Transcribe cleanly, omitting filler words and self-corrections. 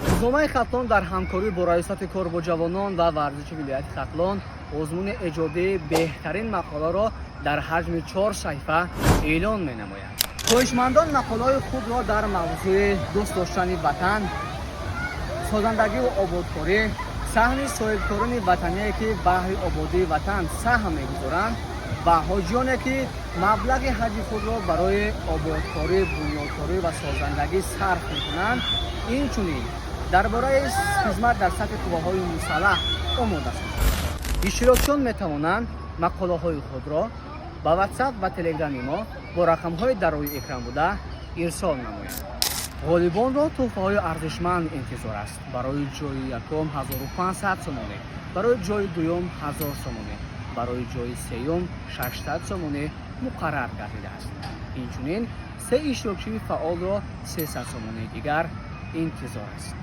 Рӯзномаи «Хатлон» дар ҳамкорӣ бо Раёсати кор бо ҷавонон ва варзиши вилояти Хатлон озмуни эҷодии беҳтарин мақоларо дар ҳаҷми чор саҳифа эълон менамояд. Хоҳишмандон мақолаҳои худро дар мавзӯи дӯст доштани ватан, созандагиву ободкорӣ, саҳми соҳибкорони ватание, ки баҳри ободии ватан саҳм мегузоранд, ва ҳоҷиёне, ки маблағи ҳаҷи худро барои ободкорӣ, бунёдкорӣ ва созандагӣ сарф мекунанд, инчунин дар бораи хизмат дар сафи қувваҳои мусаллаҳ омода созанд. Иштирокчиён метавонанд мақолаҳои худро ба Ватсап ва Телеграми мо бо рақамҳои дар рӯи экран буда ирсол намоянд. Ғолибонро тӯҳфаҳои арзишманд интизор аст. Барои ҷои якум 1500 сомонӣ, барои ҷои дуюм 1000 сомонӣ, барои ҷои сеюм 600 сомонӣ муқаррар гардидааст. Инчунин се иштирокчии фаъолро 300 сомонии дигар интизор аст.